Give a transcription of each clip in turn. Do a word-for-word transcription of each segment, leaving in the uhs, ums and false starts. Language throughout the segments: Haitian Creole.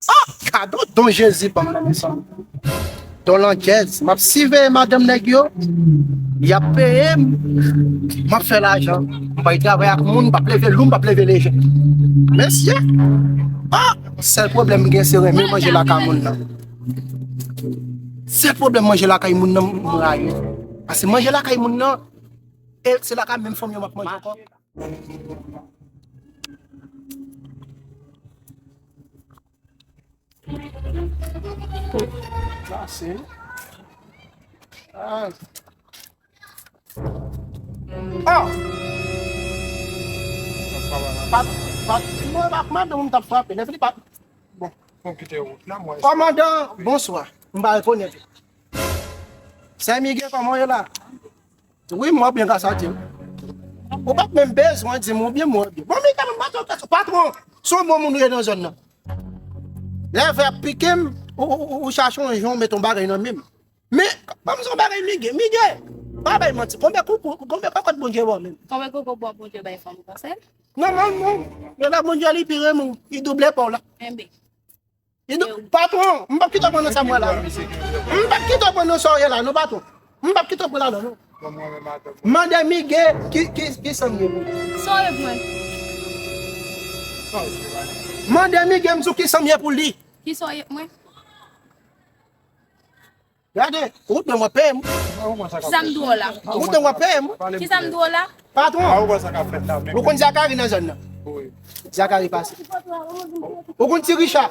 Ah, kado don Jezi ban m nan, mezanmi. Don landjèz, m ap siveye madanm nèg yo, y ap peye m, m ap fè lajan. M pral travay ak moun, m p ap leve lou, m p ap leve lejè. Mesye, ah, sèl pwoblèm m gen se renmen manje lakay moun nan. Sèl pwoblèm manje lakay moun nan m rayi. Paske manje lakay moun nan, e se lakay menm fanmi yo m ap manje ankò. Pase. Ah. Ah! Pat, pat, mwen pa kòmandan moun t ap frape, nèf li pat. Bon, bon, kite wout la, mwen. Kòmandan, bonswa. M pa rekonèt ou. Sè Miguel, kòman w ye la? Wi, mwen byen, gras a Dye. Ou pa t menm bezwen di m ou byen, mwen byen. Bon, Miguel, m pa t patwon. Se yon bon moun ou ye nan zòn nan. Lè vè ap pike m, ou, ou, ou, ou chache yon jan ou met yon bagay nan men m. Men, ban m di yon bagay, Miguel. Miguel, pa bay manti. Konbyen koukou, konbyen kòkòt Bondye ba w menm? Konbyen kòkòt bwa Bondye bay fanm konsèy? Non, non, non. Men la, Bondye li pi renmen w. Li double pa w la. Enben. Li dou-, patwon, m p ap kite w pran nan sa m wè la. M p ap kite w pran nan sa w ye la, non, patwon. M p ap kite w pran ladan, non. Mande Miguel ki, ki, ki sa m ye pou li. Sa w ye pou mwen? Mande Miguel m di w ki sa m ye pou li. Ki sa w ye pou mwen? Gade, ou t dwe mwen peye m. Ki sa m dwe w la? Ou t dwe mwen peye m. Ki sa m dwe w la? Patwon, ou konn Zakari nan zòn nan? Zakari pase. Ou konn Ti Richa?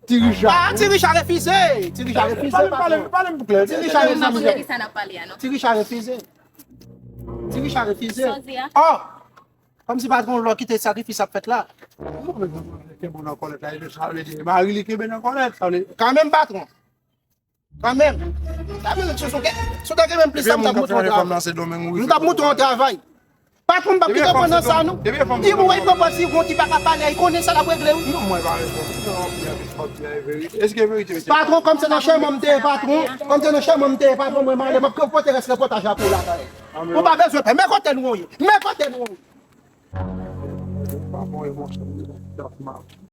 Ti Richa. Ah, Ti Richa refize. Ti Richa refize, patwon. Ti Richa refize. Ti Richa refize. Ti Richa refize. Oh! Kòmsi patwon lò kite sakrifis ap fèt la. Kenbe w nan kòlèt la, e sa vle di mari li kenbe nan kòlèt, sa vle. Kanmenm, patwon. Kanmenm. Sa vle di sou ke, si w ta gen menm plis sa, m t ap montre w travay. M t ap montre w travay. Patwon, m p ap kite w pran nan sa, non. Di m wè papa si gon ki pa ka pale, li konnen sa l ap regle, wi. Non, mwen pa reponn. Patwon, kòm se nan chèman m te ye, patwon. Kòm se nan chèman m te ye, patwon, mwen m ale, m ap pote rès repòtaj la pou w lakay. Ou pa bezwen pè. Men kote nou ye. Men kote nou ye.